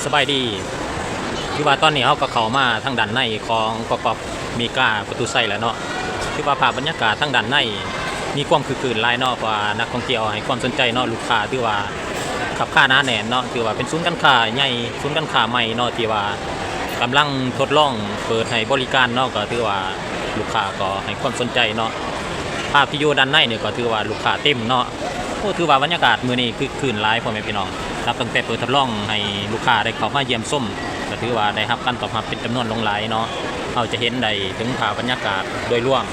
ສະບາຍດີ ຄືວ່າຕອນນີ້ເຮົາກໍເຂົ້າມາທາງດ້ານໃນຂອງກອກອອກເມກາປະຕູໄຊແລ້ວເນາະ. ຄືວ່າພາບບັນຍາກາດທາງດ້ານໃນມີຄວາມຄຶກຄື້ນຫຼາຍເນາະ ເພາະວ່ານັກທ່ອງທ່ຽວໃຫ້ຄວາມສົນໃຈເນາະ, ລູກຄ້າຖືວ່າຄັບຄາໜາແໜ້ນເນາະ. ຖືວ່າເປັນສູນການຄ້າໃຫຍ່ ສູນການຄ້າໃໝ່ເນາະ ທີ່ວ່າກຳລັງທົດລອງເປີດໃຫ້ບໍລິການເນາະ, ກໍຖືວ່າລູກຄ້າກໍໃຫ້ຄວາມສົນໃຈເນາະ. ພາບທີ່ຢູ່ດ້ານໃນນີ້ກໍຖືວ່າລູກຄ້າເຕັມເນາະ. ໂອ້ ຖືວ່າບັນຍາກາດມື້ນີ້ຄຶກຄື້ນຫຼາຍ ພໍ່ແມ່ພີ່ນ້ອງ. ນັບຕັ້ງແຕ່ເປີດທົດລອງໃຫ້ລູກຄ້າໄດ້ເຂົ້າມາຢ້ຽມຊົມ ກໍຖືວ່າໄດ້ຮັບການຕອບຮັບເປັນຈຳນວນຫຼວງຫຼາຍເນາະ. ເຮົາຈະເຫັນໄດ້ເຖິງພາບບັນຍາກາດໂດຍລວມ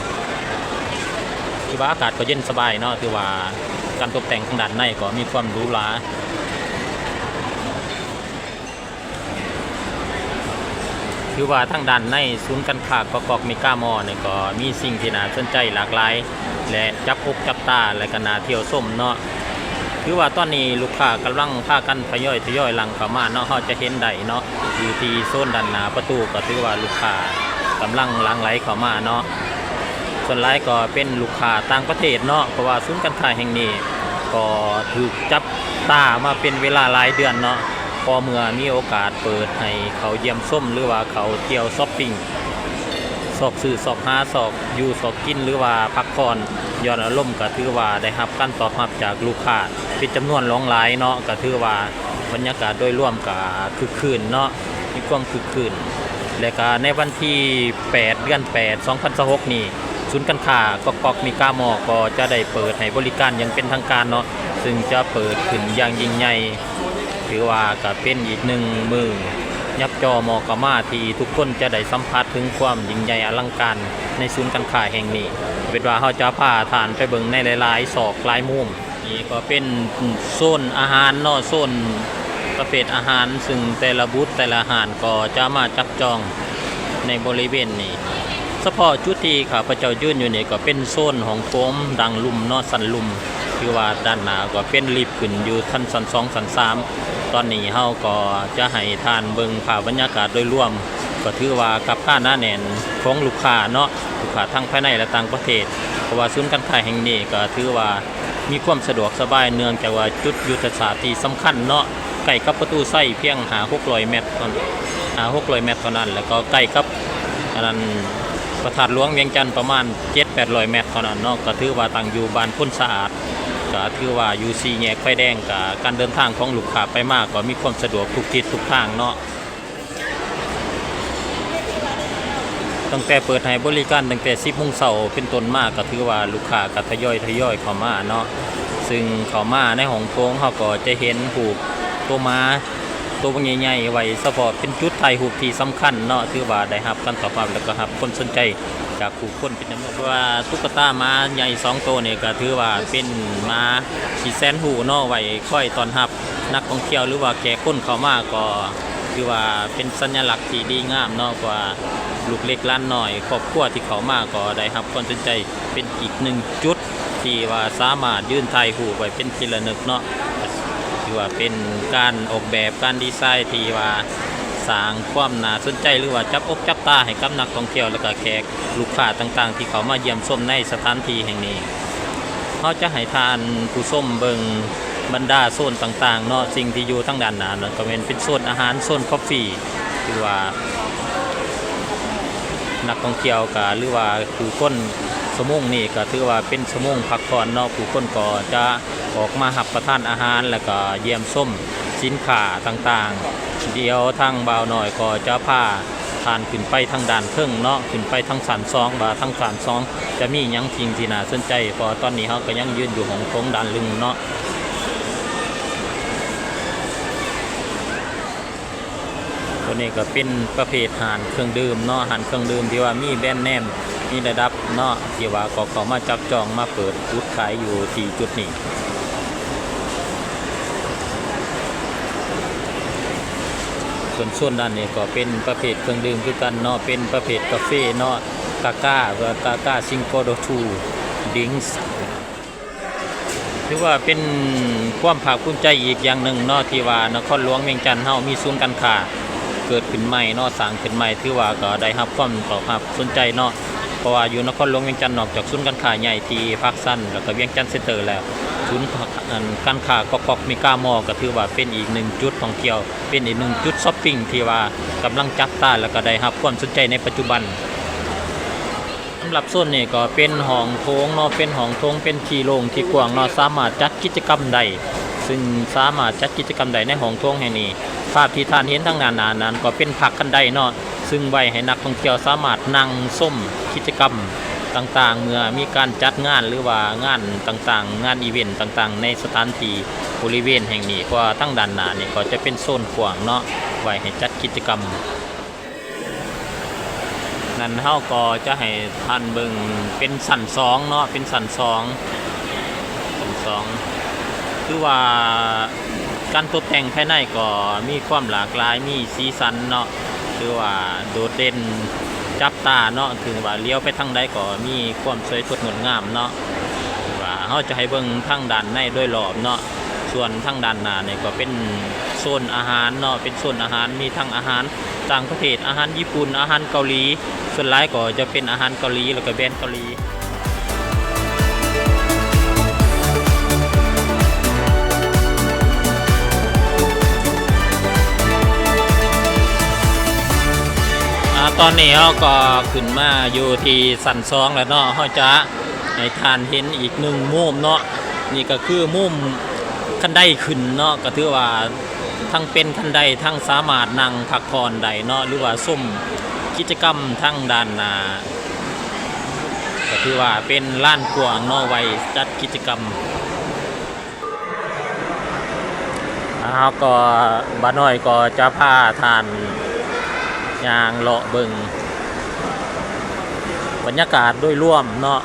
ຖືວ່າອາກາດກໍເຢັນສະບາຍເນາະ. ຖືວ່າການຕົບແຕ່ງທາງດ້ານໃນກໍມີຄວາມຫຼູຫຼາ. ຖືວ່າທາງດ້ານໃນສູນການຄ້າກອກອອກເມກາມໍນີ້ກໍມີສິ່ງທີ່ໜ້າສົນໃຈຫຼາກຫຼາຍ ແລະ ຈັບອົກຈັບຕາ ແລະ ກໍໜ້າທ່ຽວຊົມເນາະ. ຖືວ່າຕອນນີ້ລູກຄ້າກຳລັງພາກັນທະຍອຍ ທະຍອຍຫຼັ່ງເຂົ້າມາເນາະ, ເຮົາຈະເຫັນໄດ້ເນາະ ຢູ່ທີ່ໂຊນດ້ານໜ້າປະຕູ ກໍຖືວ່າລູກຄ້າກຳລັງຫຼັ່ງໄຫຼເຂົ້າມາເນາະ. ສ່ວນຫຼາຍກໍເປັນລູກຄ້າຕ່າງປະເທດເນາະ ເພາະວ່າສູນການຄ້າແຫ່ງນີ້ກໍຖືກຈັບຕາມາເປັນເວລາຫຼາຍເດືອນເນາະ. ພໍເມື່ອມີໂອກາດເປີດໃຫ້ເຂົ້າຢ້ຽມຊົມ ຫຼືວ່າເຂົ້າທ່ຽວຊັອບປິງ ຊອກຊື້ຊອກຫາ ຊອກຢູ່ຊອກກິນ ຫຼືວ່າພັກຜ່ອນຢ່ອນອາລົມ ກໍຖືວ່າໄດ້ຮັບການຕອບຮັບຈາກລູກຄ້າເປັນຈຳນວນຫຼວງຫຼາຍເນາະ. ກໍຖືວ່າບັນຍາກາດໂດຍລວມກໍຄຶກຄື້ນເນາະ ມີຄວາມຄຶກຄື້ນ. ແລະກະໃນວັນທີແປດ ເດືອນແປດ ສອງພັນຊາວຫົກນີ້ ສູນການຄ້າກອກອອກເມກາມໍກໍຈະໄດ້ເປີດໃຫ້ບໍລິການຢ່າງເປັນທາງການເນາະ, ຊຶ່ງຈະເປີດຂຶ້ນຢ່າງຍິ່ງໃຫຍ່. ຖືວ່າກະເປັນອີກໜຶ່ງມື້ຍັບຈໍ່ມໍກະມາ ທີ່ທຸກຄົນຈະໄດ້ສຳຜັດເຖິງຄວາມຍິ່ງໃຫຍ່ອະລັງການໃນສູນການຄ້າແຫ່ງນີ້. ເປັນວ່າເຮົາຈະພາທ່ານໄປເບິ່ງໃນຫຼາຍໆຊອກຫຼາຍມຸມ. ນີ້ກໍເປັນໂຊນອາຫານເນາະ, ໂຊນປະເພດອາຫານ ຊຶ່ງແຕ່ລະບູດແຕ່ລະຮ້ານກໍຈະມາຈັບຈອງໃນບໍລິເວນນີ້. ສະເພາະຈຸດທີ່ຂ້າພະເຈົ້າຢືນຢູ່ນີ້ກໍເປັນໂຊນຫ້ອງໂຖງດັງລຸ່ມເນາະ, ຊັ້ນລຸ່ມ. ຄືວ່າດ້ານໜ້າກໍເປັນລິບຂຶ້ນຢູ່ຊັ້ນ ຊັ້ນສອງ ຊັ້ນສາມ. ຕອນນີ້ເຮົາກໍຈະໃຫ້ທ່ານເບິ່ງພາບບັນຍາກາດໂດຍລວມ, ກໍຖືວ່າຄັບຄາໜາແໜ້ນຂອງລູກຄ້າເນາະ, ລູກຄ້າທັງພາຍໃນ ແລະ ຕ່າງປະເທດ. ເພາະວ່າສູນການຄ້າແຫ່ງນີ້ກໍຖືວ່າ ມີຄວາມສະດວກສະບາຍ ເນື່ອງຈາກວ່າຈຸດຍຸດທະສາດທີ່ສຳຄັນເນາະ ໃກ້ກັບປະຕູໄຊພຽງຫ້າຫົກຮ້ອຍແມັດເທົ່າ ຫ້າຫົກຮ້ອຍແມັດເທົ່ານັ້ນ, ແລ້ວກໍໃກ້ກັບ ອັນນັ້ນ ພະທາດຫຼວງວຽງຈັນປະມານເຈັດແປດຮ້ອຍແມັດເທົ່ານັ້ນເນາະ. ກໍຖືວ່າຕັ້ງຢູ່ບ້ານໂພນສະອາດ, ກໍຖືວ່າຢູ່ສີ່ແຍກໄຟແດງ, ກໍການເດີນທາງຂອງລູກຄ້າໄປມາກໍມີຄວາມສະດວກທຸກທິດທຸກທາງເນາະ. ຕັ້ງແຕ່ເປີດໃຫ້ບໍລິການຕັ້ງແຕ່ສິບໂມງເຊົ້າເປັນຕົ້ນມາ ກໍຖືວ່າລູກຄ້າກໍທະຍອຍ ທະຍອຍເຂົ້າມາເນາະ, ຊຶ່ງເຂົ້າມາໃນຫ້ອງໂຖງ ເຮົາກໍຈະເຫັນຮູບໂຕໝາໂຕບັກໃຫຍ່ໆ ໄວ້ສະເພາະເປັນຈຸດຖ່າຍຮູບທີ່ສຳຄັນເນາະ. ຖືວ່າໄດ້ຮັບການຕອບຮັບ ແລ້ວກໍຮັບຄວາມສົນໃຈຈາກຜູ້ຄົນເປັນຈຳນວນ. ເພາະວ່າຕຸກກະຕາໝາໃຫຍ່ສອງໂຕນີ້ ກໍຖືວ່າເປັນໝາທີ່ແສນຮູ້ເນາະ ໄວ້ຄອຍຕ້ອນຮັບ ນັກທ່ອງທ່ຽວ ຫຼືວ່າແຂກຄົນເຂົ້າມາ ກໍຖືວ່າເປັນສັນຍະລັກທີ່ດີງາມເນາະ, ເພາະວ່າລູກເລັກຫຼານນ້ອຍ ຄອບຄົວທີ່ເຂົ້າມາກໍໄດ້ຮັບຄວາມສົນໃຈ, ເປັນອີກໜຶ່ງຈຸດທີ່ວ່າສາມາດຢືນຖ່າຍຮູບໄວ້ເປັນທີ່ລະນຶກເນາະ. ຖືວ່າເປັນການອອກແບບ ການດີໄຊທີ່ວ່າສ້າງຄວາມໜ້າສົນໃຈ ຫຼືວ່າຈັບອົກຈັບຕາໃຫ້ກັບນັກທ່ອງທ່ຽວ ແລະກະແຂກ ລູກຄ້າຕ່າງໆທີ່ເຂົ້າມາຢ້ຽມຊົມໃນສະຖານທີ່ແຫ່ງນີ້. ເຮົາຈະໃຫ້ທ່ານຜູ້ຊົມເບິ່ງບັນດາໂຊນຕ່າງໆເນາະ, ສິ່ງທີ່ຢູ່ທາງດ້ານໜ້ານັ້ນກໍແມ່ນເປັນໂຊນອາຫານ, ໂຊນກາເຟ, ຖືວ່ານັກທ່ອງທ່ຽວກະ ຫຼືວ່າຜູ້ຄົນ ຊົ່ວໂມງນີ້ກໍຖືວ່າເປັນຊົ່ວໂມງພັກຜ່ອນເນາະ, ຜູ້ຄົນກໍຈະອອກມາຮັບປະທານອາຫານ ແລ້ວກໍຢ້ຽມຊົມສິນຄ້າຕ່າງໆ. ດຽວທາງບ່າວນ້ອຍກໍຈະພາ ທ່ານຂຶ້ນໄປທາງດ້ານເທິງເນາະ, ຂຶ້ນໄປທາງຊັ້ນສອງ ວ່າທາງຊັ້ນສອງຈະມີຫຍັງສິ່ງທີ່ໜ້າສົນໃຈ, ເພາະວ່າຕອນນີ້ເຮົາກໍຍັງຢືນຢູ່ຫ້ອງໂຖງດ້ານລຸ່ມເນາະ. ຕົວນີ້ກໍເປັນປະເພດຮ້ານເຄື່ອງດື່ມເນາະ, ຮ້ານເຄື່ອງດື່ມທີ່ວ່າມີແບຣນເນມ ມີລະດັບເນາະ, ທີ່ວ່າກໍເຂົ້າມາຈັບຈອງມາເປີດຈຸດຂາຍຢູ່ທີ່ຈຸດນີ້. ສ່ວນໂຊນດ້ານນີ້ກໍເປັນປະເພດເຄື່ອງດື່ມຄືກັນເນາະ, ເປັນປະເພດກາເຟເນາະ, ກາກາ Gaga Cinco de Oro Drinks. ຖືວ່າເປັນຄວາມພາກພູມໃຈອີກຢ່າງໜຶ່ງເນາະ ທີ່ວ່ານະຄອນຫຼວງວຽງຈັນເຮົາມີສູນການຄ້າເກີດຂຶ້ນໃໝ່ເນາະ, ສ້າງຂຶ້ນໃໝ່, ຖືວ່າກໍໄດ້ຮັບຄວາມຕອບຮັບສົນໃຈເນາະ. ເພາະວ່າຢູ່ນະຄອນຫຼວງວຽງຈັນ ນອກຈາກສູນການຄ້າໃຫຍ່ທີ່ພາກຊັນ ແລ້ວກໍວຽງຈັນເຊັນເຕີແລ້ວ ສູນ ອັນ ການຄ້າກອກໆ ເມກາມໍ ກໍຖືວ່າເປັນອີກໜຶ່ງຈຸດທ່ອງທ່ຽວ ເປັນອີກໜຶ່ງຈຸດຊັອບປິງທີ່ວ່າກຳລັງຈັບຕາ ແລ້ວກໍໄດ້ຮັບຄວາມສົນໃຈໃນປັດຈຸບັນ. ສຳລັບໂຊນນີ້ກໍເປັນຫ້ອງໂຖງເນາະ ເປັນຫ້ອງໂຖງ ເປັນທີ່ໂລ່ງທີ່ກວ້າງເນາະ ສາມາດຈັດກິດຈະກຳໄດ້ ຊຶ່ງສາມາດຈັດກິດຈະກຳໄດ້ໃນຫ້ອງໂຖງແຫ່ງນີ້. ພາບທີ່ທ່ານເຫັນທາງດ້ານໜ້ານັ້ນກໍເປັນພັກຄັນໄດເນາະ ຊຶ່ງໄວ້ໃຫ້ນັກທ່ອງທ່ຽວສາມາດນັ່ງຊົມກິດຈະກຳຕ່າງໆ ເມື່ອມີການຈັດງານ ຫຼືວ່າງານຕ່າງໆ ງານອີເວັນຕ່າງໆ ໃນສະຖານທີ່ບໍລິເວນແຫ່ງນີ້. ເພາະວ່າທາງດ້ານໜ້ານີ້ກໍຈະເປັນໂຊນກວ້າງເນາະ ໄວ້ໃຫ້ຈັດກິດຈະກຳ. ນັ້ນເຮົາກໍຈະໃຫ້ທ່ານເບິ່ງເປັນຊັ້ນສອງເນາະ ເປັນຊັ້ນສອງ ຊັ້ນສອງ ຄືວ່າການຕົບແຕ່ງພາຍໃນກໍມີຄວາມຫຼາກຫຼາຍ ມີສີສັນເນາະ ຖືວ່າໂດດເດັ່ນຈັບຕາເນາະ ຖືວ່າຫຼຽວໄປທາງໃດກໍມີຄວາມສວຍສົດງົດງາມເນາະ. ຖືວ່າເຮົາຈະໃຫ້ເບິ່ງທາງດ້ານໃນໂດຍລອບເນາະ ສ່ວນທາງດ້ານໜ້ານີ້ກໍເປັນໂຊນອາຫານເນາະ ເປັນໂຊນອາຫານ ມີທັງອາຫານ ຕ່າງປະເທດ ອາຫານຍີ່ປຸ່ນ ອາຫານເກົາຫຼີ ສ່ວນຫຼາຍກໍຈະເປັນອາຫານເກົາຫຼີ ແລ້ວກໍແບຣນເກົາຫຼີ. ອາ ຕອນນີ້ເຮົາກໍຂຶ້ນມາຢູ່ທີ່ຊັ້ນສອງແລ້ວເນາະ ເຮົາຈະ ໃຫ້ທ່ານເຫັນອີກໜຶ່ງມຸມເນາະ ນີ້ກໍຄືມຸມຄັນໄດຂຶ້ນເນາະ ກໍຖືວ່າທັງເປັນຄັນໄດ ທັງສາມາດນັ່ງພັກຜ່ອນໄດ້ເນາະ ຫຼືວ່າຊົມກິດຈະກຳທາງດ້ານໜ້າ ກໍຖືວ່າເປັນລານກວ້າງເນາະ ໄວ້ຈັດກິດຈະກຳ. ເຮົາກໍ ບ່າວນ້ອຍກໍຈະພາທ່ານຍ່າງເລາະເບິ່ງບັນຍາກາດໂດຍລວມເນາະ.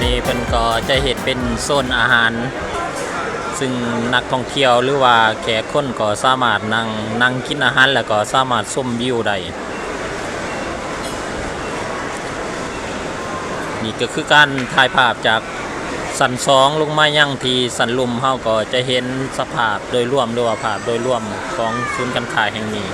ນີ້ເພິ່ນກໍຈະເຮັດເປັນໂຊນອາຫານ ຊຶ່ງນັກທ່ອງທ່ຽວ ຫຼືວ່າແຂກຄົນກໍສາມາດນັ່ງ ນັ່ງກິນອາຫານ ແລ້ວກໍສາມາດຊົມວິວໄດ້. ນີ້ກໍຄືການຖ່າຍພາບຈາກຊັ້ນສອງລົງມາຍັງທີ່ຊັ້ນລຸ່ມ ເຮົາກໍຈະເຫັນສະພາບໂດຍລວມ ຫຼືວ່າພາບໂດຍລວມຂອງສູນການຄ້າແຫ່ງນີ້.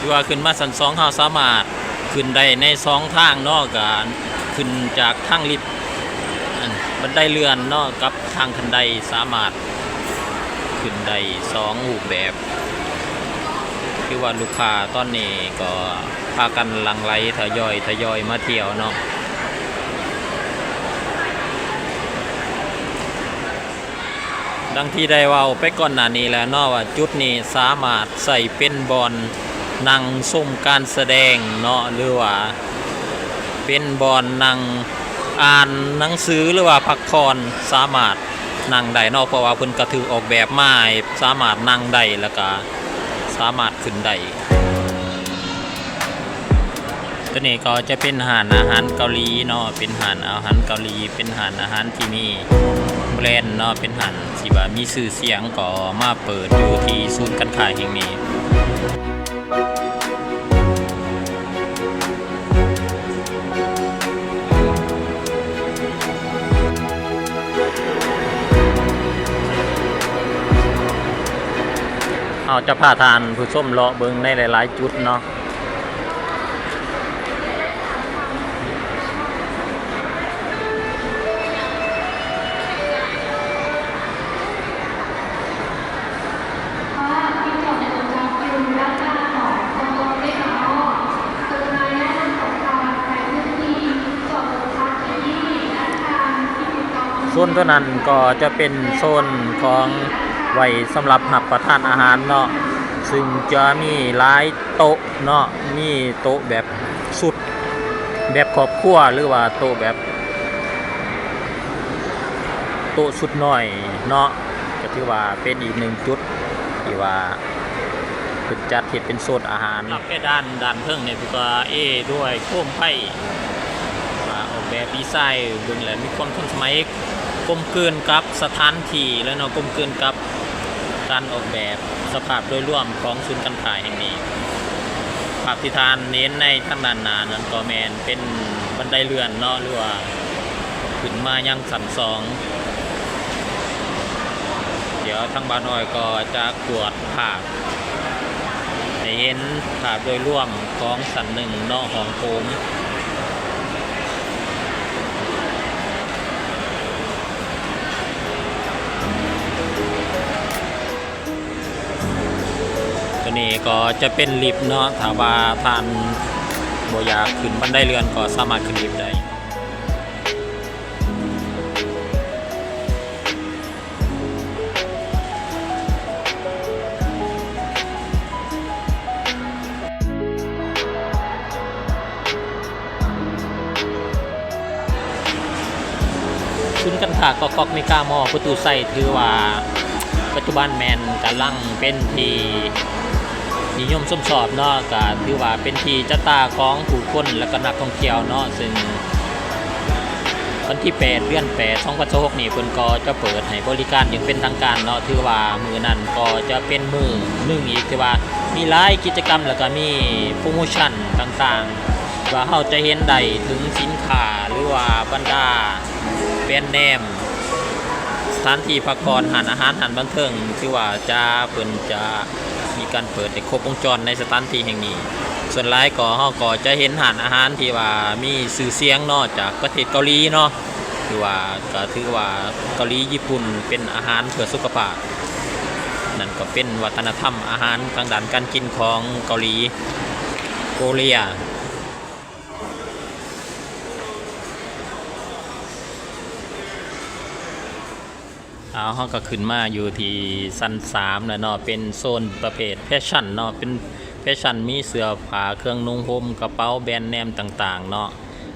ຫຼືວ່າຂຶ້ນມາຊັ້ນສອງ ເຮົາສາມາດຂຶ້ນໄດ້ໃນສອງທາງເນາະ ກະຂຶ້ນຈາກທາງລິບ ອັນ ບັນໄດເລື່ອນເນາະ ກັບທາງຄັນໄດ ສາມາດຂຶ້ນໄດ້ສອງຮູບແບບ. ຄືວ່າລູກຄ້າຕອນນີ້ກໍພາກັນຫຼັ່ງໄຫຼທະຍອຍ ທະຍອຍມາທ່ຽວເນາະ. ດັ່ງທີ່ໄດ້ເວົ້າໄປກ່ອນໜ້ານີ້ແລ້ວເນາະ ວ່າຈຸດນີ້ສາມາດໃຊ້ເປັນບ່ອນນັ່ງຊົມການສະແດງເນາະ ຫຼືວ່າເປັນບ່ອນນັ່ງອ່ານໜັງສື ຫຼືວ່າພັກຜ່ອນ ສາມາດນັ່ງໄດ້ເນາະ ເພາະວ່າເພິ່ນກະຖືກອອກແບບມາໃຫ້ສາມາດນັ່ງໄດ້ ແລ້ວກະສາມາດຂຶ້ນໄດ້. ຕົວນີ້ກໍຈະເປັນຮ້ານອາຫານເກົາຫຼີເນາະ ເປັນຮ້ານອາຫານເກົາຫຼີ ເປັນຮ້ານອາຫານທີ່ມີແບຣນເນາະ ເປັນຮ້ານທີ່ວ່າມີຊື່ສຽງ ກໍມາເປີດຢູ່ທີ່ສູນການຄ້າແຫ່ງນີ້. ເຮົາຈະພາທ່ານຜູ້ຊົມເລາະເບິ່ງໃນຫຼາຍໆຈຸດເນາະ. ໂຊນຕົວນັ້ນກໍຈະເປັນໂຊນຂອງໄວ້ສຳລັບຮັບປະທານອາຫານເນາະ ຊຶ່ງຈະມີຫຼາຍໂຕະເນາະ ມີໂຕະແບບຊຸດ ແບບຄອບຄົວ ຫຼືວ່າໂຕະແບບ ໂຕະຊຸດນ້ອຍເນາະ ກໍຖືວ່າເປັນອີກໜຶ່ງຈຸດທີ່ວ່າເພິ່ນຈັດເຮັດເປັນໂຊນອາຫານ. ເພດານດ້ານເທິງນີ້ເພິ່ນກໍເອດ້ວຍໂຄມໄຟ ອາ ອອກແບບດີໄຊເບິ່ງແລ້ວມີຄວາມທັນສະໄໝ ກົມກືນກັບສະຖານທີ່ເລີຍເນາະ ກົມກືນກັບການອອກແບບສະພາບໂດຍລວມຂອງສູນການຄ້າແຫ່ງນີ້. ພາບທີ່ທ່ານເຫັນໃນທາງດ້ານໜ້ານັ້ນກໍແມ່ນເປັນບັນໄດເລື່ອນເນາະ ຫຼືວ່າຂຶ້ນມາຍັງຊັ້ນສອງ. ດຽວທາງບ່າວນ້ອຍກໍຈະກວດພາບໃຫ້ເຫັນພາບໂດຍລວມຂອງຊັ້ນໜຶ່ງເນາະ ຫ້ອງໂຖງ. ໂຕນີ້ກໍຈະເປັນລິບເນາະ ຖ້າວ່າທ່ານບໍ່ຢາກຂຶ້ນບັນໄດເລື່ອນກໍສາມາດຂຶ້ນລິບໄດ້. ສູນການຄ້າກອກກອກເມກາມໍ ປະຕູໄຊ ຖືວ່າປັດຈຸບັນແມ່ນກຳລັງເປັນທີ່ນິຍົມຊົມຊອບເນາະ ກະຖືວ່າເປັນທີ່ຈັບຕາຂອງຜູ້ຄົນ ແລະກະນັກທ່ອງທ່ຽວເນາະ ເຊິ່ງ ວັນທີແປດ ເດືອນແປດ ສອງພັນຊາວຫົກນີ້ ເພິ່ນກໍຈະເປີດໃຫ້ບໍລິການຢ່າງເປັນທາງການເນາະ ຖືວ່າມື້ນັ້ນກໍຈະເປັນມື້ໜຶ່ງອີກທີ່ວ່າມີຫຼາຍກິດຈະກຳ ແລ້ວກໍມີໂປຣໂມຊັນຕ່າງໆ ວ່າເຮົາຈະເຫັນໄດ້ເຖິງສິນຄ້າ ຫຼືວ່າບັນດາແບຣນເນມ ສະຖານທີ່ພັກຜ່ອນ ຮ້ານອາຫານ ຮ້ານບັນເທີງ ຖືວ່າຈະ ເພິ່ນຈະ ມີການເປີດໃຫ້ຄົບວົງຈອນໃນສະຖານທີ່ແຫ່ງນີ້. ສ່ວນຫຼາຍກໍ ເຮົາກໍຈະເຫັນຮ້ານອາຫານທີ່ວ່າມີຊື່ສຽງເນາະ ຈາກປະເທດເກົາຫຼີເນາະ ຖືວ່າ ກໍຖືວ່າເກົາຫຼີຍີ່ປຸ່ນເປັນອາຫານເພື່ອສຸຂະພາບ. ນັ້ນກໍເປັນວັດທະນະທຳອາຫານທາງດ້ານການກິນຂອງເກົາຫຼີ ໂກເລຍ. ເອົາ ເຮົາກໍຂຶ້ນມາຢູ່ທີ່ຊັ້ນສາມແລ້ວເນາະ ເປັນໂຊນປະເພດແຟຊັ່ນເນາະ ເປັນແຟຊັ່ນ ມີເສື້ອຜ້າ ເຄື່ອງນຸ່ງຫົ່ມ ກະເປົາ ແບຣນເນມຕ່າງໆເນາະ.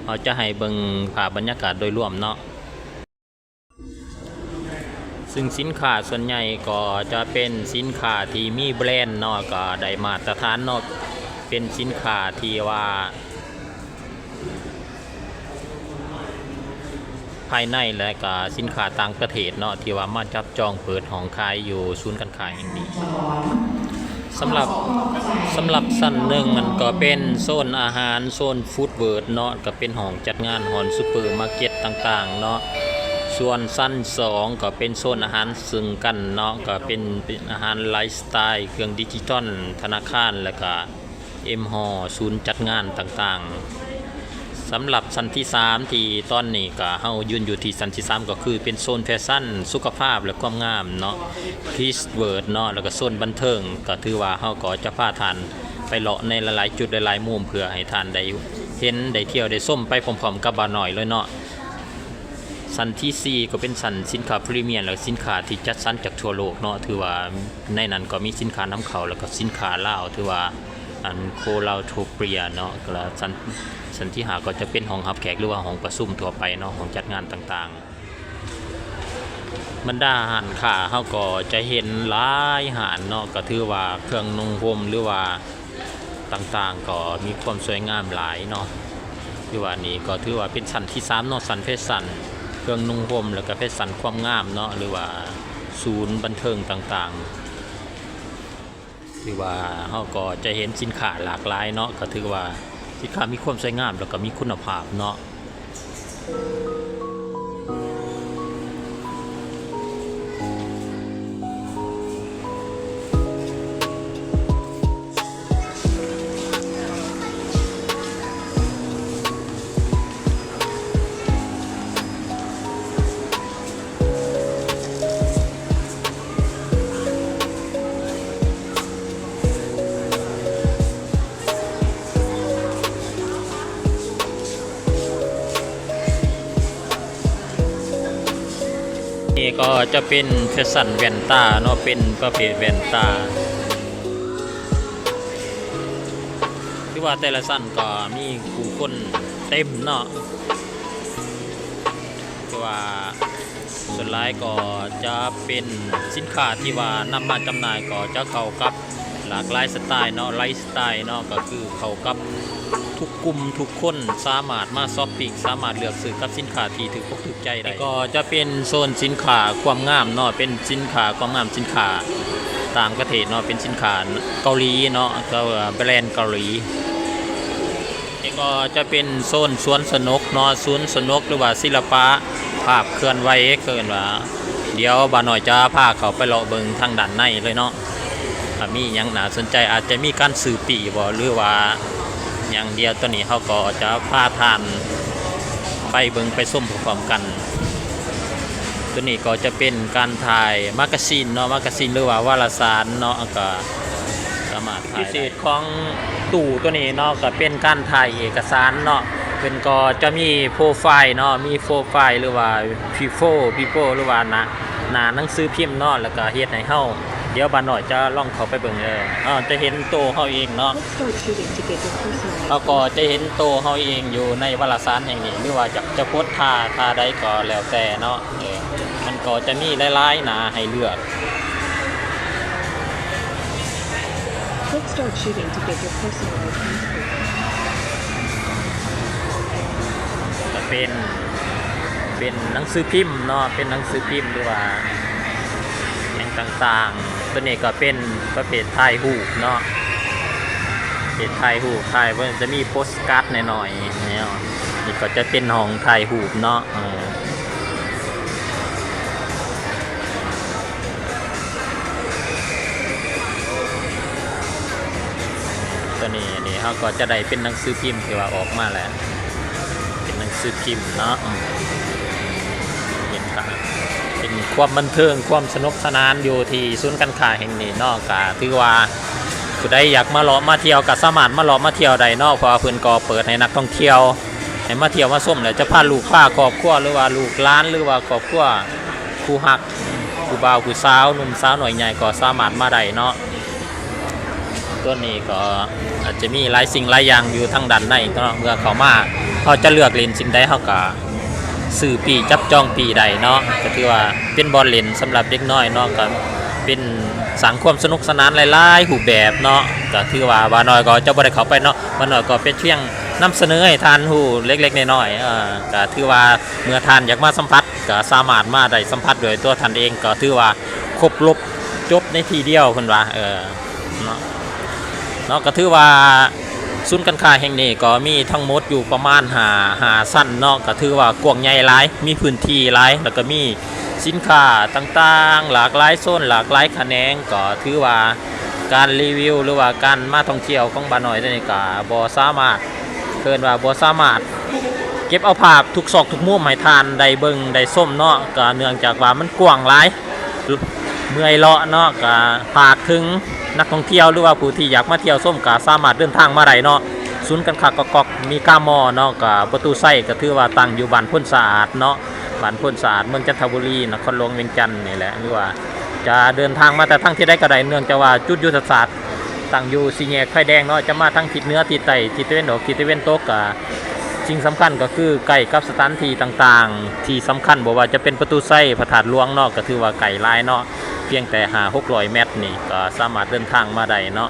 ເຮົາຈະໃຫ້ເບິ່ງພາບບັນຍາກາດໂດຍລວມເນາະ ຊຶ່ງສິນຄ້າສ່ວນໃຫຍ່ກໍຈະເປັນສິນຄ້າທີ່ມີແບຣນເນາະ ກໍໄດ້ມາດຕະຖານເນາະ ເປັນສິນຄ້າທີ່ວ່າ ພາຍໃນ ແລະກະສິນຄ້າຕ່າງປະເທດເນາະ ທີ່ວ່າມາຈັບຈອງເປີດຫ້ອງຂາຍຢູ່ສູນການຄ້າແຫ່ງນີ້. ສຳລັບ ສຳລັບຊັ້ນໜຶ່ງນັ້ນກໍເປັນໂຊນອາຫານ ໂຊນຟູດເວີດເນາະ ກໍເປັນຫ້ອງຈັດງານ ຮ້ານຊຸບເປີມາເກັດຕ່າງໆເນາະ. ສ່ວນຊັ້ນສອງກໍເປັນໂຊນອາຫານເຊິ່ງກັນເນາະ ກໍເປັນ ເປັນອາຫານໄລຟ໌ສະໄຕລ໌ ເຄື່ອງດິຈິຕອນ ທະນາຄານ ແລະກະ ເອັມ ຮໍ ສູນຈັດງານຕ່າງໆ. ສຳລັບຊັ້ນທີສາມ ທີ່ຕອນນີ້ກະເຮົາຢືນຢູ່ທີ່ຊັ້ນທີສາມ ກໍຄືເປັນໂຊນແຟຊັ່ນ ສຸຂະພາບ ແລະ ຄວາມງາມເນາະ ຄິດສເວີດເນາະ ແລ້ວກະໂຊນບັນເທີງ ກໍຖືວ່າເຮົາກໍຈະພາທ່ານໄປເລາະໃນຫຼາຍໆຈຸດ ຫຼາຍໆມຸມ ເພື່ອໃຫ້ທ່ານໄດ້ເຫັນ ໄດ້ທ່ຽວ ໄດ້ຊົມໄປພ້ອມໆກັບບ່າວນ້ອຍເລີຍເນາະ. ຊັ້ນທີສີ່ ກໍເປັນຊັ້ນສິນຄ້າພຣີມຽມ ແລະ ສິນຄ້າທີ່ຈັດສັນຈາກທົ່ວໂລກເນາະ ຖືວ່າໃນນັ້ນກໍມີສິນຄ້ານຳເຂົ້າ ແລ້ວກໍສິນຄ້າລາວ ຖືວ່າ ອັນ ໂຄລາວໂທເປຍເນາະ ແລ້ວຊັ້ນ ຊັ້ນທີຫ້າ ກໍຈະເປັນຫ້ອງຮັບແຂກ ຫຼືວ່າຫ້ອງປະຊຸມທົ່ວໄປເນາະ ຫ້ອງຈັດງານຕ່າງໆ. ບັນດາຮ້ານຄ້າເຮົາກໍຈະເຫັນຫຼາຍຮ້ານເນາະ ກໍຖືວ່າເຄື່ອງນຸ່ງຫົ່ມ ຫຼືວ່າຕ່າງໆ ກໍມີຄວາມສວຍງາມຫຼາຍເນາະ. ຄືວ່ານີ້ກໍຖືວ່າເປັນຊັ້ນທີສາມເນາະ ຊັ້ນແຟຊັ່ນ ເຄື່ອງນຸ່ງຫົ່ມ ແລ້ວກໍແຟຊັ່ນຄວາມງາມເນາະ ຫຼືວ່າສູນບັນເທີງຕ່າງໆ. ຖືວ່າເຮົາກໍຈະເຫັນສິນຄ້າຫຼາກຫຼາຍເນາະ ກໍຖືວ່າສິນຄ້າມີຄວາມສວຍງາມ ແລ້ວກໍມີຄຸນນະພາບເນາະ. ນີ້ກໍຈະເປັນແຟຊັ່ນແວ່ນຕາເນາະ ເປັນປະເພດແວ່ນຕາ. ຄືວ່າແຕ່ລະຊັ້ນກໍມີຜູ້ຄົນເຕັມເນາະ ຄືວ່າ ສ່ວນຫຼາຍກໍຈະເປັນສິນຄ້າທີ່ວ່ານຳມາຈຳໜ່າຍ ກໍຈະເຂົ້າກັບຫຼາກຫຼາຍສະໄຕເນາະ ໄລຟ໌ສະໄຕເນາະ ກໍຄືເຂົ້າກັບທຸກກຸ່ມທຸກຄົນ ສາມາດມາຊັອບປິງ ສາມາດເລືອກຊື້ກັບສິນຄ້າທີ່ຖືກອົກຖືກໃຈໄດ້. ກໍຈະເປັນໂຊນສິນຄ້າຄວາມງາມເນາະ ເປັນສິນຄ້າຄວາມງາມ ສິນຄ້າຕ່າງປະເທດເນາະ ເປັນສິນຄ້າເກົາຫຼີເນາະ ກໍແບຣນເກົາຫຼີ. ນີ້ກໍຈະເປັນໂຊນສວນສະໜົກເນາະ ສວນສະໜົກ ຫຼືວ່າສິລະປະພາບເຄື່ອນໄຫວ ເອີ້ນວ່າ ດຽວບ່າວນ້ອຍຈະພາເຂົ້າໄປເລາະເບິ່ງທາງດ້ານໃນເລີຍເນາະ ວ່າມີຫຍັງໜ້າສົນໃຈ ອາດຈະມີການຊື້ປີ້ບໍ ຫຼືວ່າຫຍັງ. ດຽວຕອນນີ້ເຮົາກໍຈະພາທ່ານໄປເບິ່ງໄປຊົມພ້ອມໆກັນ. ໂຕນີ້ກໍຈະເປັນການຖ່າຍມາກາຊີນເນາະ ມາກາຊີນ ຫຼືວ່າວາລະສານເນາະ ແລ້ວກໍ ສາມາດຖ່າຍໄດ້. ພິເສດຂອງຕູ້ໂຕນີ້ເນາະ ກໍເປັນການຖ່າຍເອກະສານເນາະ ເພິ່ນກໍຈະມີໂປຣໄຟລ໌ເນາະ ມີໂປຣໄຟລ໌ ຫຼືວ່າ ບີໂຟ ບີໂຟ ຫຼືວ່າໜ້າ ໜ້າໜັງສືພິມເນາະ ແລ້ວກໍເຮັດໃຫ້ເຮົາ ດຽວບ່າວນ້ອຍຈະລອງເຂົ້າໄປເບິ່ງເດີ ເຮົາຈະເຫັນໂຕເຮົາເອງເນາະ ເຮົາກໍຈະເຫັນໂຕເຮົາເອງຢູ່ໃນວາລະສານແຫ່ງນີ້ ຫຼືວ່າຈະ ຈະກົດທ່າ ທ່າໃດກໍແລ້ວແຕ່ເນາະ. ເອີ ມັນກໍຈະມີຫຼາຍໆໜ້າໃຫ້ເລືອກ. Click Start Shooting to get your personalized passport. ກໍເປັນ ເປັນໜັງສືພິມເນາະ ເປັນໜັງສືພິມ ຫຼືວ່າຫຍັງຕ່າງໆ. ໂຕນີ້ກໍເປັນປະເພດຖ່າຍຮູບເນາະ ເປັນຖ່າຍຮູບ ຖ່າຍ ເພິ່ນຈະມີໂປສກາດໜ້ອຍໆ ແນວ ນີ້ກໍຈະເປັນຫ້ອງຖ່າຍຮູບເນາະ. ເອີ ໂຕນີ້ ນີ້ເຮົາກໍຈະໄດ້ເປັນໜັງສືພິມທີ່ວ່າອອກມາແລ້ວ ເປັນໜັງສືພິມເນາະ ເປັນ ເປັນຄວາມບັນເທີງ ຄວາມສະໜຸກສະໜານຢູ່ທີ່ສູນການຄ້າແຫ່ງນີ້ເນາະ. ກະຖືວ່າຜູ້ໃດຢາກມາເລາະມາທ່ຽວ ກະສາມາດມາເລາະມາທ່ຽວໄດ້ເນາະ ເພາະວ່າເພິ່ນກໍເປີດໃຫ້ນັກທ່ອງທ່ຽວ ໃຫ້ມາທ່ຽວມາຊົມ ແລ້ວຈະພາລູກພາຄອບຄົວ ຫຼືວ່າລູກຫຼານ ຫຼືວ່າຄອບຄົວຄູ່ຮັກ ຜູ້ບ່າວຜູ້ສາວ ໜຸ່ມສາວນ້ອຍໃຫຍ່ກໍສາມາດມາໄດ້ເນາະ. ໂຕນີ້ກໍອາດຈະມີຫຼາຍສິ່ງຫຼາຍຢ່າງຢູ່ທາງດ້ານໃນເນາະ ເມື່ອເຂົ້າມາເຮົາຈະເລືອກຫຼິ້ນສິ່ງໃດ ເຮົາກໍຊື້ປີ້ຈັບຈອງປີ້ໄດ້ເນາະ ກໍຖືວ່າເປັນບ່ອນຫຼິ້ນສຳລັບເດັກນ້ອຍເນາະ ກໍເປັນສ້າງຄວາມສະໜຸກສະໜານຫຼາຍໆຮູບແບບເນາະ. ກໍຖືວ່າບ່າວນ້ອຍກໍຈະບໍ່ໄດ້ເຂົ້າໄປເນາະ ບ່າວນ້ອຍກໍເປັນພຽງນຳສະເໜີໃຫ້ທ່ານຮູ້ເລັກໆນ້ອຍໆ ເອີ ກໍຖືວ່າເມື່ອທ່ານຢາກມາສຳຜັດ ກໍສາມາດມາໄດ້ສຳຜັດດ້ວຍຕົວທ່ານເອງ ກໍຖືວ່າຄົບລົບຈົບໃນທີ່ດຽວ ເພິ່ນວ່າ ເອີ ເນາະ ເນາະ ກໍຖືວ່າສູນການຄ້າແຫ່ງນີ້ກໍມີທັງໝົດຢູ່ປະມານຫ້າ ຫ້າຊັ້ນເນາະ ກໍຖືວ່າກວ້າງໃຫຍ່ຫຼາຍ ມີພື້ນທີ່ຫຼາຍ ແລ້ວກໍມີສິນຄ້າຕ່າງໆ ຫຼາກຫຼາຍໂຊນ ຫຼາກຫຼາຍຂະແໜງ ກໍຖືວ່າການຣີວິວ ຫຼືວ່າການມາທ່ອງທ່ຽວຂອງບ່າວນ້ອຍໂຕນີ້ກໍບໍ່ສາມາດ ເອີ້ນວ່າບໍ່ສາມາດເກັບເອົາພາບທຸກຊອກທຸກມຸມໃຫ້ທ່ານໄດ້ເບິ່ງໄດ້ຊົມເນາະ ກໍເນື່ອງຈາກວ່າມັນກວ້າງຫຼາຍ ເມື່ອຍເລາະເນາະ. ກໍຝາກເຖິງນັກທ່ອງທ່ຽວ ຫຼືວ່າຜູ້ທີ່ຢາກມາທ່ຽວຊົມ ກໍສາມາດເດີນທາງມາໄດ້ເນາະ. ສູນການຄ້າກອກກອກມີກາມໍເນາະ ກໍປະຕູໄຊ ກໍຖືວ່າຕັ້ງຢູ່ບ້ານໂພນສະອາດເນາະ ບ້ານໂພນສະອາດ ເມືອງຈັນທະບູລີ ນະຄອນຫຼວງວຽງຈັນນີ້ແຫຼະ ຫຼືວ່າຈະເດີນທາງມາແຕ່ທາງທິດໃດກໍໄດ້ ເນື່ອງຈາກວ່າຈຸດຍຸດທະສາດ ຕັ້ງຢູ່ສີ່ແຍກໄຟແດງເນາະ ຈະມາທາງທິດເໜືອ ທິດໃຕ້ ທິດຕາເວັນອອກ ທິດຕາເວັນຕົກ ກະສິ່ງສຳຄັນກໍຄືໃກ້ກັບສະຖານທີ່ຕ່າງໆທີ່ສຳຄັນ ບໍ່ວ່າຈະເປັນປະຕູໄຊ ພະທາດຫຼວງເນາະ ກໍຖືວ່າໃກ້ຫຼາຍເນາະ ພຽງແຕ່ຫ້າຫົກຮ້ອຍແມັດນີ້ກໍສາມາດເດີນທາງມາໄດ້ເນາະ.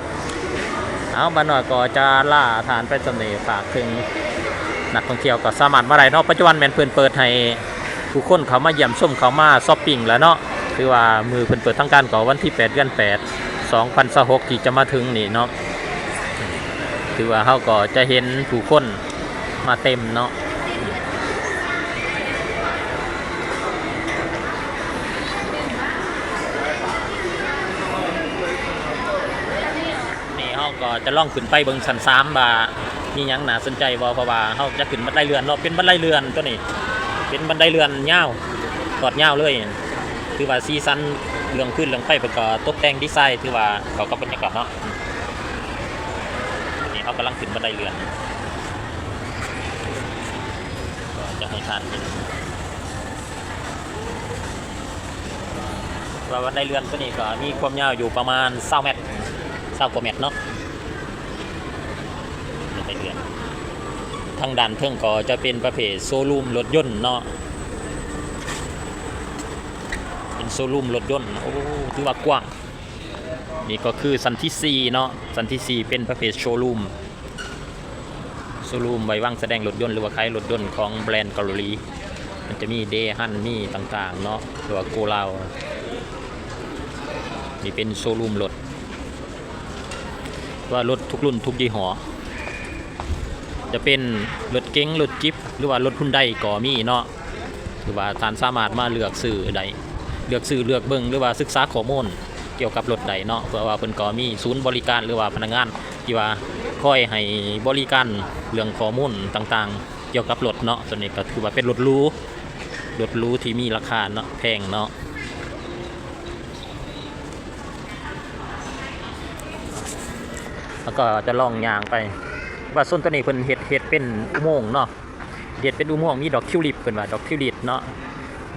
ເອົາ ບ່າວນ້ອຍກໍຈະລາທ່ານໄປສ່ຳນີ້ ຝາກເຖິງນັກທ່ອງທ່ຽວກໍສາມາດມາໄດ້ເນາະ ປັດຈຸບັນແມ່ນເພິ່ນເປີດໃຫ້ ຜູ້ຄົນເຂົ້າມາຢ້ຽມຊົມ ເຂົ້າມາຊັອບປິງແລ້ວເນາະ ຖືວ່າມື້ເພິ່ນເປີດທາງການກໍວັນທີແປດ ເດືອນແປດ ສອງພັນຊາວຫົກ ທີ່ຈະມາເຖິງນີ້ເນາະ ຖືວ່າເຮົາກໍຈະເຫັນຜູ້ຄົນມາເຕັມເນາະ. ນີ້ເຮົາກໍຈະລອງຂຶ້ນໄປເບິ່ງຊັ້ນສາມວ່າມີຫຍັງໜ້າສົນໃຈບໍ່ ເພາະວ່າເຮົາຈະຂຶ້ນບັນໄດເລື່ອນເນາະ ເປັນບັນໄດເລື່ອນໂຕນີ້ ເປັນບັນໄດເລື່ອນຍາວ ທອດຍາວເລີຍ ຖືວ່າສີສັນເລື່ອງພື້ນເລື່ອງໄຟເພິ່ນກໍຕົກແຕ່ງດີໄຊ ຖືວ່າເຂົ້າກັບບັນຍາກາດເນາະ. ນີ້ເຮົາກຳລັງຂຶ້ນບັນໄດເລື່ອນ ກໍຈະໃຫ້ທ່ານເຫັນ ວ່າບັນໄດເລື່ອນໂຕນີ້ກໍມີຄວາມຍາວຢູ່ປະມານຊາວແມັດ ຊາວກວ່າແມັດເນາະ ບັນໄດເລື່ອນ. ທາງດ້ານເທິງກໍຈະເປັນປະເພດໂຊຣູມລົດຍົນເນາະ. ເປັນໂຊຣູມລົດຍົນ. ໂອ້ ຖືວ່າກວ້າງ. ນີ້ກໍຄືຊັ້ນທີສີ່ເນາະ, ຊັ້ນທີສີ່ເປັນປະເພດໂຊຣູມ. ໂຊຣູມໄວ້ວາງສະແດງລົດຍົນ ຫຼືວ່າຂາຍລົດຍົນຂອງແບຣນເກົາຫຼີ. ມັນຈະມີເດຮັນ ມີຕ່າງໆເນາະ ຫຼືວ່າໂກລາວ. ນີ້ເປັນໂຊຣູມລົດ ວ່າລົດທຸກລຸ້ນທຸກຍີ່ຫໍ້, ຈະເປັນລົດເກັງ ລົດຈິບ ຫຼືວ່າລົດຮຸນໄດກໍມີເນາະ. ຄືວ່າທ່ານສາມາດມາເລືອກຊື້ໄດ້, ເລືອກຊື້ ເລືອກເບິ່ງ ຫຼືວ່າສຶກສາຂໍ້ມູນກ່ຽວກັບລົດໄດ້ເນາະ, ເພາະວ່າເພິ່ນກໍມີສູນບໍລິການ ຫຼືວ່າພະນັກງານທີ່ວ່າຄອຍໃຫ້ບໍລິການເລື່ອງຂໍ້ມູນຕ່າງໆກ່ຽວກັບລົດເນາະ. ໂຕນີ້ກໍຖືວ່າເປັນລົດຫຼູ, ລົດຫຼູທີ່ມີລາຄາເນາະ ແພງເນາະ. ແລ້ວກໍຈະລອງຍ່າງໄປ ວ່າໂຊນໂຕນີ້ເພິ່ນເຮັດ ເຮັດເປັນອຸໂມງເນາະ. ເຮັດເປັນອຸໂມງ ມີດອກທິວລິບ ເພິ່ນວ່າດອກທິວລິບເນາະ,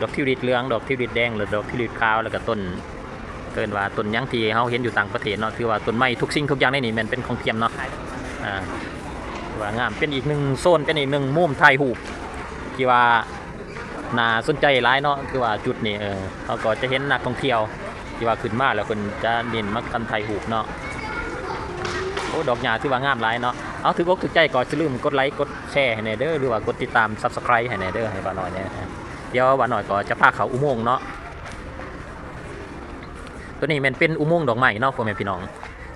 ດອກທິວລິບເຫຼືອງ ດອກທິວລິບແດງ ແລະ ດອກທິວລິບຂາວ ແລ້ວກໍຕົ້ນ ເອີ້ນວ່າຕົ້ນຫຍັງທີ່ເຮົາເຫັນຢູ່ຕ່າງປະເທດເນາະ. ຖືວ່າຕົ້ນໄມ້ທຸກສິ່ງທຸກຢ່າງໃນນີ້ແມ່ນເປັນຂອງທຽມເນາະ. ອ່າ ວ່າງາມ ເປັນອີກໜຶ່ງໂຊນ ເປັນອີກໜຶ່ງມຸມຖ່າຍຮູບທີ່ວ່າໜ້າສົນໃຈຫຼາຍເນາະ. ຄືວ່າຈຸດນີ້ ເອີ ເຮົາກໍຈະເຫັນນັກທ່ອງທ່ຽວ ທີ່ວ່າຂຶ້ນມາແລ້ວເພິ່ນຈະເນັ້ນມາກັນຖ່າຍຮູບເນາະ. ໂອ້ ດອກຫຍ້າຖືວ່າງາມຫຼາຍເນາະ. ເອົາ ຖືກອົກຖືກໃຈກໍຢ່າລືມກົດໄລກົດແຊໃຫ້ແດ່ເດີ ຫຼືວ່າກົດຕິດຕາມ Subscribe ໃຫ້ແດ່ເດີ ໃຫ້ບ່າວນ້ອຍແດ່. ດຽວບ່າວນ້ອຍກໍຈະພາເຂົ້າອຸໂມງເນາະ. ໂຕນີ້ແມ່ນເປັນອຸໂມງດອກໄມ້ເນາະ ພໍ່ແມ່ພີ່ນ້ອງ.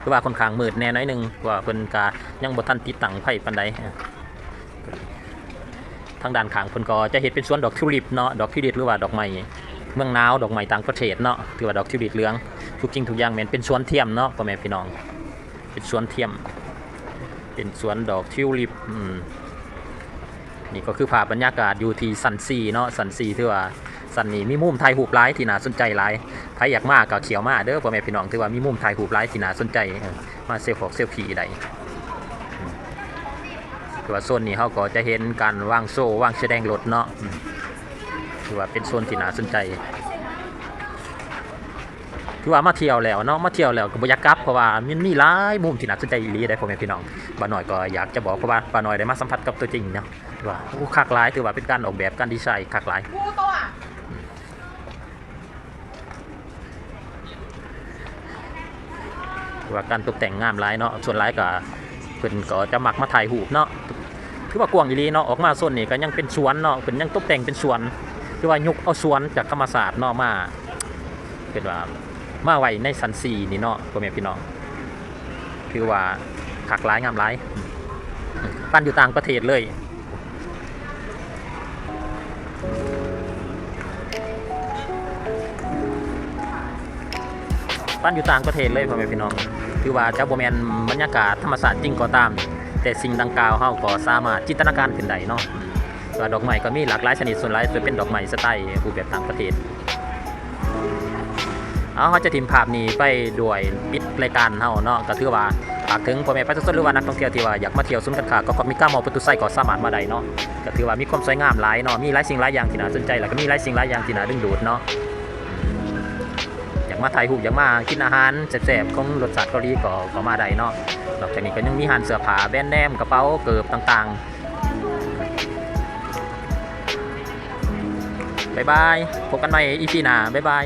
ຄືວ່າຂ້ອນຂ້າງມືດແດ່ໜ້ອຍໜຶ່ງ ເພາະວ່າເພິ່ນກະຍັງບໍ່ທັນຕິດຕັ້ງໄຟປານໃດ. ທາງດ້ານຂ້າງເພິ່ນກໍຈະເຮັດເປັນສວນດອກທິວລິບເນາະ, ດອກທິວລິບ ຫຼືວ່າດອກໄມ້ເມືອງໜາວ ດອກໄມ້ຕ່າງປະເທດເນາະ. ຖືວ່າດອກທິວລິບເຫຼືອງ ທຸກສິ່ງທຸກຢ່າງແມ່ນເປັນສວນທຽມເນາະ ພໍ່ແມ່ພີ່ນ້ອງ, ເປັນສວນທຽມ ເປັນສວນດອກທິວລິບ. ອືມ ນີ້ກໍຄືພາບບັນຍາກາດຢູ່ທີ່ຊັ້ນສີ່ເນາະ, ຊັ້ນສີ່ຖືວ່າຊັ້ນນີ້ມີມຸມຖ່າຍຮູບຫຼາຍທີ່ໜ້າສົນໃຈຫຼາຍ. ໃຜຢາກມາກໍຂ້ຽວມາເດີ ພໍ່ແມ່ພີ່ນ້ອງ, ຖືວ່າມີມຸມຖ່າຍຮູບຫຼາຍທີ່ໜ້າສົນໃຈ ເອີ ມາເຊວຟອກເຊວຟີໄດ້. ອືມ ຖືວ່າໂຊນນີ້ເຮົາກໍຈະເຫັນການວາງໂຊ ວາງສະແດງລົດເນາະ. ອືມ ຖືວ່າເປັນໂຊນທີ່ໜ້າສົນໃຈ. ຖືວ່າມາທ່ຽວແລ້ວເນາະ, ມາທ່ຽວແລ້ວກໍບໍ່ຢາກກັບ ເພາະວ່າມັນມີຫຼາຍມຸມທີ່ໜ້າສົນໃຈອີ່ຫຼີເດ້ ພໍ່ແມ່ພີ່ນ້ອງ. ບ່າວນ້ອຍກໍຢາກຈະບອກ ເພາະວ່າບ່າວນ້ອຍໄດ້ມາສຳຜັດກັບຕົວຈິງເນາະ ວ່າ ໂອ້ ຄັກຫຼາຍ, ຖືວ່າເປັນການອອກແບບ ການດີໄຊຄັກຫຼາຍ. ວ່າການຕົບແຕ່ງງາມຫຼາຍເນາະ, ສ່ວນຫຼາຍກໍເພິ່ນກໍຈະມັກມາຖ່າຍຮູບເນາະ. ຖືວ່າກວ້າງອີ່ຫຼີເນາະ, ອອກມາໂຊນນີ້ກໍຍັງເປັນສວນເນາະ, ເພິ່ນຍັງຕົບແຕ່ງເປັນສວນ, ຖືວ່າຍົກເອົາສວນຈາກທຳມະຊາດເນາະ ມາ ເພິ່ນວ່າມາໄວ້ໃນຊັ້ນສີ່ນີ້ເນາະ ພໍ່ແມ່ພີ່ນ້ອງ, ຖືວ່າຄັກຫຼາຍງາມຫຼາຍ, ປານຢູ່ຕ່າງປະເທດເລີຍ. ປານຢູ່ຕ່າງປະເທດເລີຍ ພໍ່ແມ່ພີ່ນ້ອງ, ຖືວ່າຈະບໍ່ແມ່ນບັນຍາກາດທຳມະຊາດຈິງກໍຕາມ, ແຕ່ສິ່ງດັ່ງກ່າວເຮົາກໍສາມາດຈິນຕະນາການຂຶ້ນໄດ້ເນາະ, ວ່າດອກໄມ້ກໍມີຫຼາກຫຼາຍຊະນິດ, ສ່ວນຫຼາຍຈະເປັນດອກໄມ້ສະໄຕຮູບແບບຕ່າງປະເທດ. ເອົາ ເຮົາຈະຖິ້ມພາບນີ້ໄປດ້ວຍປິດລາຍການເຮົາເນາະ, ກໍຖືວ່າຝາກເຖິງພໍ່ແມ່ປະຊາຊົນ ຫຼືວ່ານັກທ່ອງທ່ຽວທີ່ວ່າຢາກມາທ່ຽວສູນການຄ້າກອກກອກມິກາມໍ ປະຕູໄຊ ກໍສາມາດມາໄດ້ເນາະ, ກໍຖືວ່າມີຄວາມສວຍງາມຫຼາຍເນາະ, ມີຫຼາຍສິ່ງຫຼາຍຢ່າງທີ່ໜ້າສົນໃຈ ແລ້ວກໍມີຫຼາຍສິ່ງຫຼາຍຢ່າງທີ່ໜ້າດຶງດູດເນາະ. ຢາກມາຖ່າຍຮູບ ຢາກມາກິນອາຫານແຊບໆຂອງລົດຊາດເກົາຫຼີ ກໍ ກໍມາໄດ້ເນາະ. ນອກຈາກນີ້ກໍຍັງມີຮ້ານເສື້ອຜ້າ ແບຣນເນມ ກະເປົາ ເກີບຕ່າງໆ. ບາຍບາຍ, ພົບກັນໃໝ່ອີພີໜ້າ, ບາຍບາຍ.